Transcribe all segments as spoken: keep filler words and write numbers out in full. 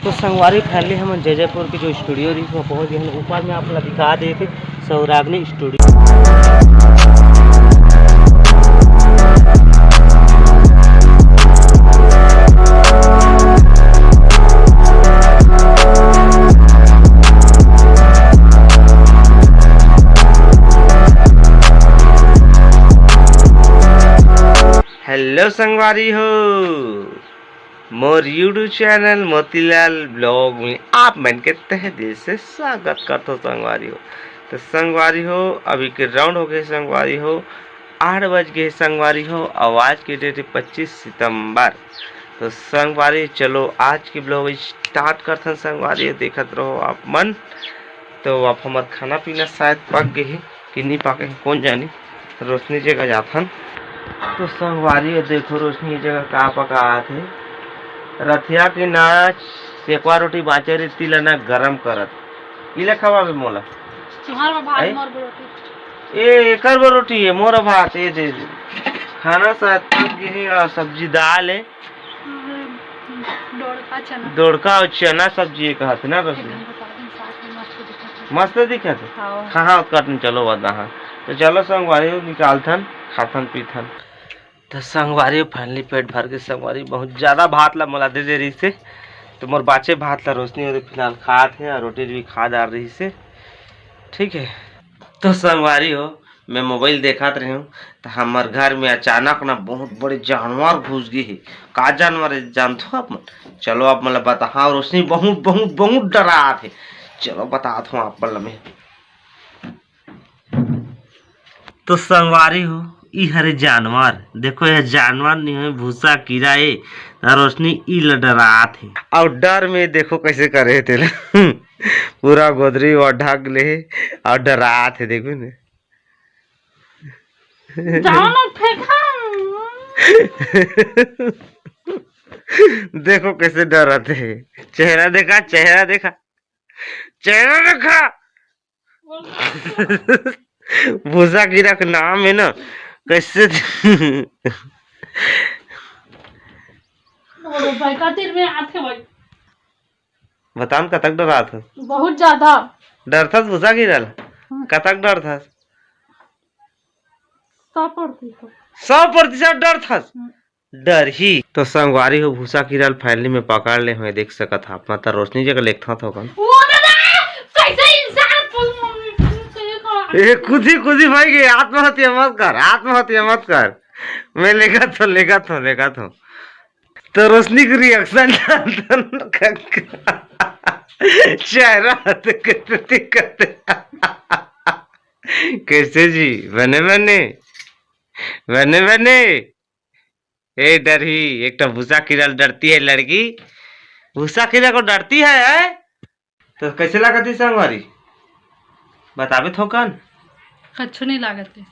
तो संगवारी, finally हमन जयजयपुर के जो studio रहिस, वो पहुंच गए हैं। ऊपर में आप ला दिखा देते, सौरागनी studio। Hello संगवारी हो, मोर YouTube channel मोतीलाल vlog में आप मन के तहे दिल से स्वागत करथो संगवारी हो। तो संगवारी हो, अभी के round हो गए संगवारी हो, आठ बज गए संगवारी हो, और आज के date है पच्चीस सितंबर। तो संगवारी, चलो आज के vlog start करथन संगवारी हो, देखत रहो आप मन। तो आप हमर खाना पीना शायद पक गए हे कि नहीं पके हे, कौन जानी। रोशनी जगह जाथन। तो संगवारी हो, देखो रोशनी जगह का पकात हे। रथिया के नाच, सेकवा रोटी बाचे रे, तिला ना गरम करत। इला खवाबे मोला। तुम्हार में भात, आई? मोर बर रोटी। ए, एकर बर रोटी है, मोर भात, ए दे दे। खाना शायद पक गए हे और सब्जी दाल है। हम्म, डोड़का चना। डोड़का और चना सब्जी ये कहत ना रोशनी। एकदम बता दें, साग में मस्त दिखत है। मस्त दिखत है? हाँ। हाँ, हाँ, कटन चलो बता, हाँ। तो चलो संगवारी हो, निकालथन, खाथन पीथन। तो संगवारी हो, finally पेट भर के संगवारी, बहुत ज़्यादा भात ला मोला दे दे रही से, तो मोर बाचे भात ला रोशनी हो फिलहाल खात है और रोटी भी खा डाल रही से, ठीक है। तो संगवारी हो, मैं मोबाइल देखत रहे हूँ, तो हमार घर में अचानक ना बहुत बड़े जानवर घुस गए हे। का जानवर है जानथो आप मन? चलो आप मन ला बताहा। रोशनी बहुत, बहुत, बहुत डरात हे। चलो बतात हूँ आप मन ला मैं। तो संगवारी हो, ई हरे जानवर। देखो, यह जानवर नहीं है, भूसा कीरा है। और रोशनी ई ला डरात हे। और डर में देखो कैसे करे हे तेला। पूरा गोदरी वो ढक ले हे और डरात हे, देखो ने। जाओ ना फेंका। देखो कैसे डरत हे। चेहरा देखा, चेहरा देखा, चेहरा देखा। भूसा कीरा के नाम है ना, कैसे। अरे भाई, का तीर में आथे भाई। बता न, कतक डरात हस? बहुत ज्यादा। डरथस भूसा कीरा ला? हाँ। कतक डरथस? सौ प्रतिशत। सौ प्रतिशत डरथस? हाँ। डरही। तो संगवारी हो, भूसा कीरा ल finally में पकड़ ले हों, देख सकत हा। आप मन त रोशनी जगह लेगथव थोकन। वो दादा, कैसे इंसान ए, कुदी, कुदी भाई के, आत्महत्या मत कर, आत्महत्या मत कर। मैं लेगथों, लेगथों, लेगथों। तो रोशनी के reaction चेहरा देख के तो दिक्कत। कैसे जी? बने, बने? बने, बने? ए डरही, एक ठो भूसा कीरा ल डरती है लड़की। भूसा कीरा को डरती है, है? तो कैसे लागत हे संगवारी? बताबे थोकन। कछु नहीं लागत हे।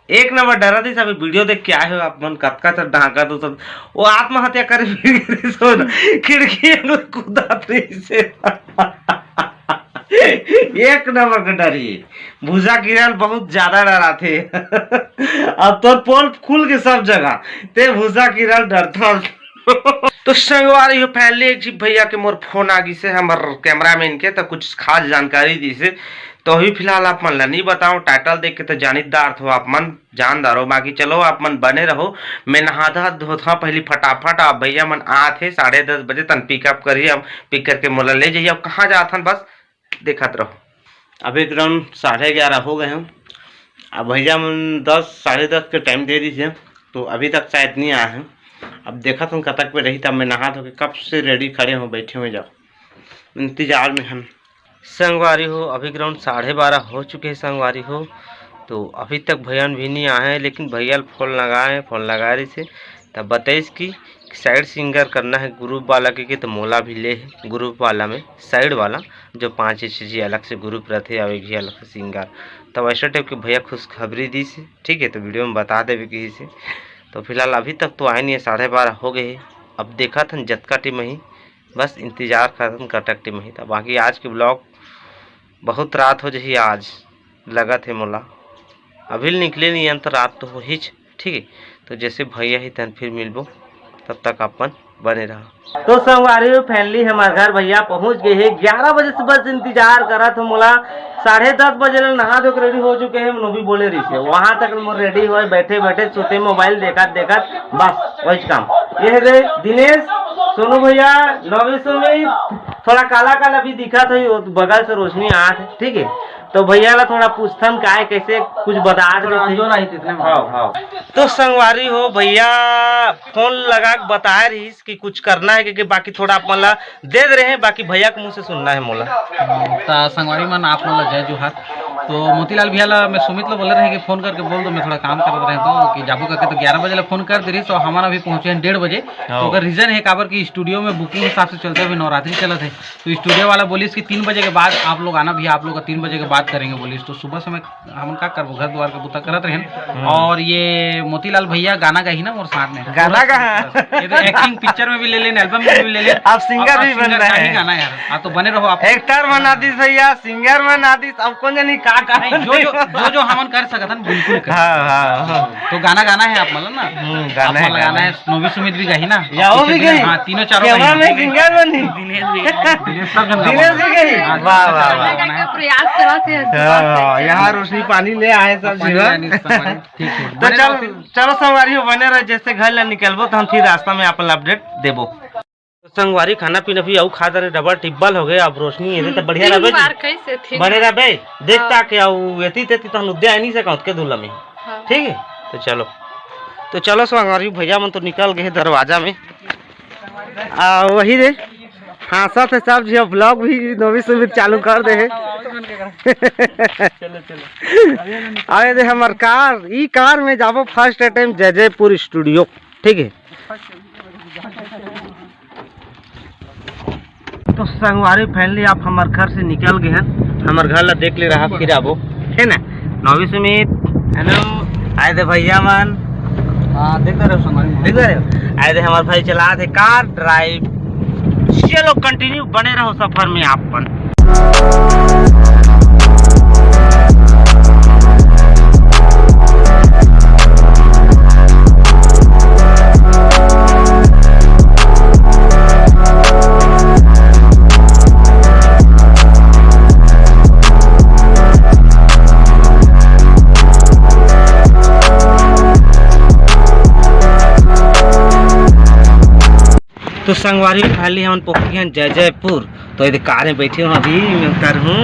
एक नंबर डरत हे। अभी video देख के आए हो आप मन, कतका तो ढांका तो सब, वो आत्महत्या करे फिर गए सो ना, खिड़की में कूदत रही से। एक नंबर के डरही। भूसा कीरा ल बहुत ज्यादा डराथे। अब तोर पोल खुल के सब जगह, ते भूसा कीरा ल डरथस। तो संगवारी हो, finally एक झी भैया के मोर फोन आ गिसे, हमर cameraman के, तो कुछ खास जानकारी दिसे। तो अभी फिलहाल आप मन ला नहीं बताओ, title देख के तो जानित डारथो आप मन, जान डारो। बाकी चलो आप मन बने रहो, मैं नहाधा धोथा पहली फटाफट। आप भैया मन आत हे साढ़े दस बजे, तन pickup करिए, हम pick करके मोला ले जाइए। अब कहाँ जाथन बस देखत रहो। अभी ground साढ़े ग्यारह हो गए हैं। अब भैया मन दस, साढ़े दस के time दे दीजिए, तो अभी तक शायद नहीं आए हैं। अब देखत हूँ कतक पे रही, तब मैं नहा धो के कब से ready खड़े हों, बैठे हुए जाओ, इंतजार में हम। संगवारी हो, अभी ground साढ़े बारह हो चुके हैं संगवारी हो, तो अभी तक भैया भी नहीं आए हैं, लेकिन भैया फोन लगाए, फोन लगाए रही से, तब बताइस कि side singer करना है group वाला के, के तो मोला भी ले है group वाला में, side वाला जो पाँच छः झी अलग से group रहते, और एक झी अलग से singer। तो वैसे type के भैया खुशखबरी दिस, ठीक है, तो video में बता देवे कही से। तो फिलहाल अभी तक तो आए नहीं है, साढ़े बारह हो गए है। अब देखत हन जतका time ही, बस इंतजार करत हन कतक time ही। तो बाकी आज के vlog बहुत रात हो जही आज, लगत है मोला। अभी ले निकले नहीं हन, तो रात तो होहीच, ठीक है। तो जैसे भैया ही तहन फिर मिलबो, तब तक अपन बने रहो। तो संगवारी हो, finally हमर घर भैया पहुंच गए हे। ग्यारह बजे से बस इंतजार करत हो मोला। साढ़े दस बजे ले नहा धो के ready हो चुके हे। नोबी बोले रहिस हे, वहां तक मोर ready होए, बैठे बैठे सोते mobile देखत देखत, बस वही काम। ये रे दिनेश, सोनू भैया, नोबी सुमित, थोड़ा काला काला भी दिखत हो, बगल से रोशनी आत हे, ठीक है। तो भैया ला थोड़ा पूछथन, काय कैसे कुछ बता दे थोड़ा जैसे। अंजोर आही तितने में। हाँ, हाँ। तो संगवारी हो, भैया फोन लगा के बताए रहिस कि कुछ करना है, क्योंकि बाकी थोड़ा आप मन ला दे दे रहे हैं, बाकी भैया के मुंह से सुनना है मोला। हम्म, त संगवारी मन, आप मन ला जय जोहार। तो मोतीलाल भैया ला मैं सुमित ला बोले रहे कि फोन करके बोल दो, मैं थोड़ा काम करत रहे तो कि जाबो करके, तो ग्यारह बजे ला फोन कर दे रहिस, तो हमन अभी पहुंचे हैं डेढ़ बजे। तो हाँ। ओकर reason है काबर कि studio में booking हिसाब से चलते, अभी नवरात्रि चलत है, तो studio वाला बोलिस कि तीन बजे के बाद आप लोग आना भैया, आप लोग का तीन बजे के बाद करेंगे बोलिस। तो सुबह से मैं हमन का करबो, घर दुआर के बुता करत रहेन। हम्म। और ये मोतीलाल भैया गाना गाही ना मोर साथ में। गाना गा। ये तो acting picture में भी ले लेन, album में भी ले लेन। आप singer आप, भी आप बन singer रहे का ही हैं। गाना यार, आप तो बने रहो आप। Actor बना दिस भैया, singer बना दिस, अब कौन जानी का का नहीं, जो, जो, जो, जो हमन कर सकत हन, बिल्कुल कर। हाँ, हाँ, हाँ। तो गाना गाना है आप मतलब ना? हम्म, गाना आप है, मतलब गाना गाना है। है, नोबी सुमित भी गाही ना? या वो भी गाही? हाँ, तीनों चारों गाही। Cameraman singer बनी? दिनेश भी गाही। दिनेश सब जन दिनेश भी गाही? हाँ, वाह, वाह, वाह। गाना है। प्रयास करत हे, हाँ, हाँ, यहाँ रोशनी पानी ले आए सब पानी जीवन। ले आए, निस्ता पानी। ठीक है। तो बने चल, रहो फिर। चलो संगवारी हो, बने रहो, जैसे घर ले निकलबो तो हम फिर रास्ता में अपन update देबो। तो संगवारी खाना पीना भी अउ खा दे रहे, डबल टिब्बल हो गए। अब रोशनी ये तो हम्म, बढ़िया तीन रहबे जी। बार कैसे थी? बने रहबे, देख हाँ। ताके अउ एती तेती तो हम उद्या नहीं सकत के दूल्हा में। हाँ। ठीक है, तो चलो, तो चलो संगवारी, भैया मन तो निकल गए दरवाजा में। आ, वही रे, हाँसत हे सब जी, vlog भी नोबी सुमित चालू कर दे हे। चलो, चलो। अरे दे हमर कार, ई कार में जाबो first time जयजयपुर studio, ठीक है। तो संगवारी finally आप हमर घर से निकल गए हैं, हमर घर ला देख ले रहा, फिर आबो, है ना? नोबी सुमित, hello, आए दे भैया मन। हाँ, देख रहे हो संगवारी? देख रहे हो? आए दे हमर भाई चलात हे कार drive। चलो continue बने रहो सफर में आप मन। तो संगवारी finally हमन पहुंच गए हैं जयजयपुर। तो ये कार में बैठे हूँ अभी, मैं उतर हूँ।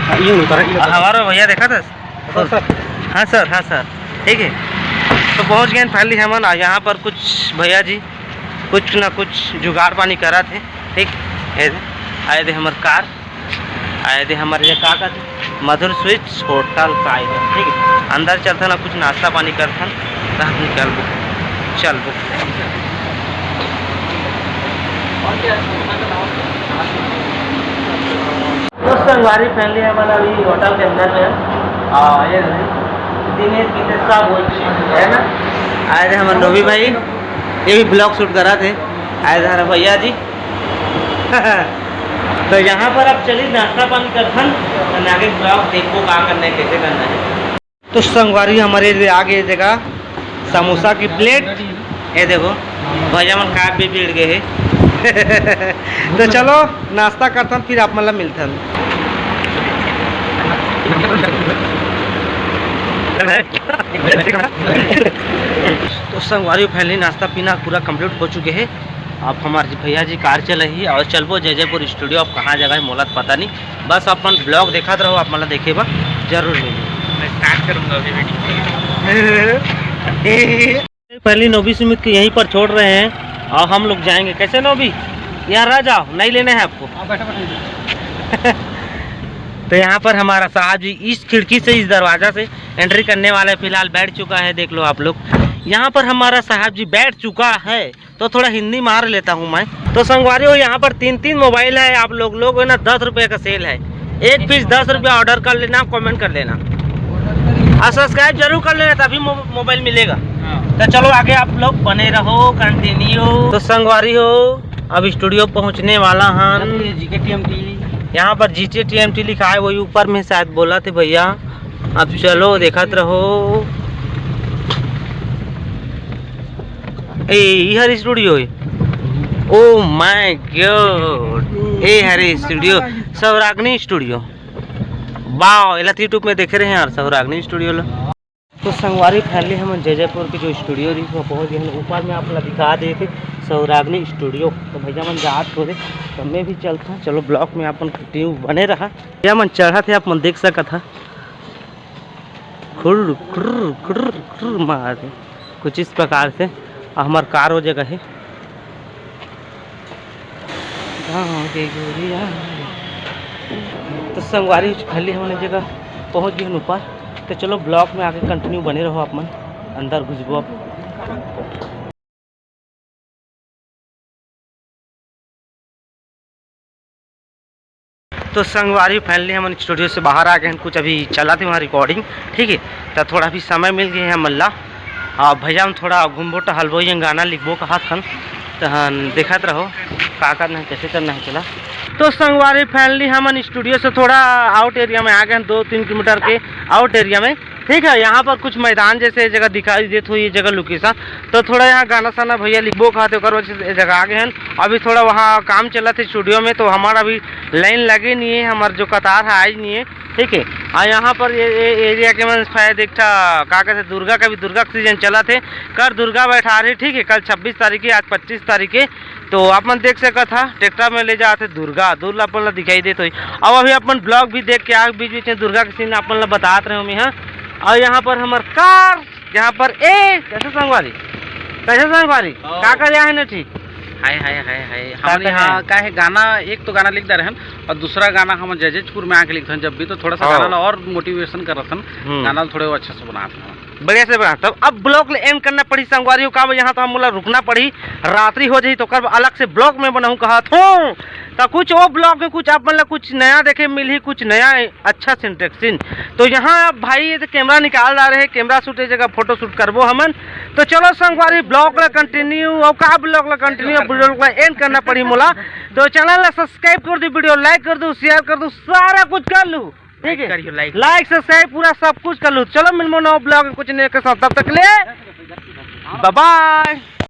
हाँ, ये उतर, ये उतर। हमारा भैया देखा था? हाँ सर। हाँ सर, हाँ सर, ठीक है। तो पहुंच गए finally हमन। आ, यहाँ पर कुछ भैया जी कुछ ना कुछ जुगाड़ पानी करत हे, ठीक है। आए दे हमर कार, आए दे हमर ये का कहते, मधुर स्वीट्स होटल का आए दे, ठीक है। अंदर चलथन ना, कुछ नाश्ता पानी करथन, तब निकलबो, चलबो। तो संगवारी finally हमन अभी होटल के अंदर में हैं। हाँ, ये रहे। दिनेश, दिनेश साहब हो, है ना? आए थे हमर नोबी भाई, ये भी vlog shoot करा थे। आए थे हमारे भैया जी। तो यहाँ पर अब चलिए नाश्ता पानी करथन, आगे vlog देखो का करना है, कैसे करना है। तो संगवारी हमारे लिए आ गए जगह समोसा की plate, ये देखो भैया मन खाए भी भीड़ गए हैं। तो चलो नाश्ता करथन, फिर आप मन ला मिलथन। तो संगवारी finally नाश्ता पीना पूरा complete हो चुके हैं। अब हमारे भैया जी कार चलाही और चलबो जयजयपुर studio। अब कहाँ जगह है मोला तो पता नहीं, बस अपन vlog देखत रहो, आप मन ला देखे बर जरूर मिली। मैं start करूंगा अभी video। पहली नोबी सुमित को यहीं पर छोड़ रहे हैं और हम लोग जाएंगे। कैसे नोबी, यहाँ रह जाओ, नहीं लेना है आपको। हाँ, बैठो, बैठो। तो यहाँ पर हमारा साहब जी इस खिड़की से, इस दरवाजा से entry करने वाला है। फिलहाल बैठ चुका है, देख लो आप लोग, यहाँ पर हमारा साहब जी बैठ चुका है। तो थोड़ा हिंदी मार लेता हूँ मैं। तो संगवारी हो, यहाँ पर तीन तीन मोबाइल है, आप लोग लोग है ना, दस रुपये का सेल है, एक पीस दस रुपया। Order कर लेना, comment कर लेना और subscribe जरूर कर लेना, तभी मो-, मोबाइल मिलेगा। हाँ। तो चलो आगे आप लोग बने रहो, continue। तो संगवारी हो, अब studio पहुँचने वाला हम। जीके टीएमटी। यहाँ पर जीके टीएमटी लिखा है, वही ऊपर में शायद बोला थे भैया। अब चलो देखत रहो। ए, इहर studio है। Oh my God, ए हरे स्टूडियो, सौरागनी स्टूडियो। वाओ, एला तो YouTube में देखे रहे यार, सौरागनी स्टूडियो ला। तो संगवारी, finally हमन जैजैपुर के जो स्टूडियो रही, वो पहुंच गए हैं। ऊपर में आप ला दिखा दे थे सौरागनी स्टूडियो। तो भैया मन जात हो रहे, तो मैं भी चलता हूँ। चलो, vlog में अपन कंटिन्यू बने रहा। भैया मन चढ़त हे, आप मन देख सकत हा। खुर्र, खुर्र, खुर्र, खुर्र मार दे। कुछ इस प्रकार से हमार कार वो जगह है। गाँव के गोरिया। तो संगवारी, finally हमन जगह पहुँच गए ऊपर। तो चलो, vlog में आगे कंटिन्यू बने रहो, आप मन अंदर घुसबो अब। तो संगवारी, finally हमन स्टूडियो से बाहर आ गए हैं। कुछ अभी चला थे वहाँ रिकॉर्डिंग, ठीक है, तो थोड़ा अभी समय मिल गया है हमन ला। और भैया हम थोड़ा घूमबो टहलबो, ये गाना लिखबो कहा थन, तहन देखत रहो का करना है, कैसे करना है, चला। तो संगवारी, finally हमन स्टूडियो से थोड़ा आउट एरिया में आ गए हैं, दो तीन किलोमीटर के आउट एरिया में। ठीक है, यहाँ पर कुछ मैदान जैसे जगह दिखाई देत हो, ये जगह लोकेशन। तो थोड़ा यहाँ गाना साना भैया लिखबो कहा थे, ओकर वजह से ये जगह आ गए हैं। अभी थोड़ा वहाँ काम चला थे स्टूडियो में, तो हमारा अभी लाइन लगे नहीं है, हमारा जो कतार है, आई नहीं है। ठीक है, और यहाँ पर ये, ये एरिया के मन शायद एक ठा का कहते, दुर्गा का भी, दुर्गा का सीजन चला थे, कर दुर्गा बैठा रहे। ठीक है, कल छब्बीस तारीख है, आज पच्चीस तारीख है। तो आप मन देख सकत हा, ट्रैक्टर में ले जात हे दुर्गा, दूर ला अपन ला दिखाई देत होही। अब अभी अपन vlog भी देख के आ, बीच बीच में दुर्गा के सीन अपन ला बतात रहे हों मैं, हाँ। और यहाँ पर हमर कार, यहाँ पर ए, कैसे संगवारी, कैसे संगवारी, हाँ। का कर यहाँ है ना ठीक? हाय, हाय, हाय, हाय। का हमन कर यहाँ है? का है गाना, एक तो गाना लिख दे रहे हैं और दूसरा गाना हम जैजैपुर में आके लिखथन जब भी, तो थोड़ा सा हाँ। गाना ला और मोटिवेशन करथन, हम्म। गाना ला थोड़े अच्छा से बनाथन। बढ़िया से बना। तब अब vlog ले एंड करना पड़ी संगवारी हो, का यहाँ तो हम मोला रुकना पड़ी, रात्रि हो जाही तो कर अलग से vlog में बनाऊँ कहा थों। तो कुछ वो vlog में कुछ आप मन ला कुछ नया देखे मिलही, कुछ नया अच्छा से इंटरेस्टिंग। तो यहाँ अब भाई ये तो कैमरा निकाल ला रहे, कैमरा शूट ये जगह फोटो शूट करबो हमन। तो चलो संगवारी, vlog ला कंटिन्यू, और का vlog ला कंटिन्यू, vlog ला एंड करना पड़ी मोला। तो चैनल ला सब्सक्राइब कर दू, वीडियो लाइक कर दू, शेयर कर दू, सारा कुछ कर लू। ठीक है, करियो, लाइक। लाइक, सब्सक्राइब, पूरा सब कुछ कर लू। चलो, मिलबो नवा vlog में कुछ नया के साथ, तब तक ले बाय बाय।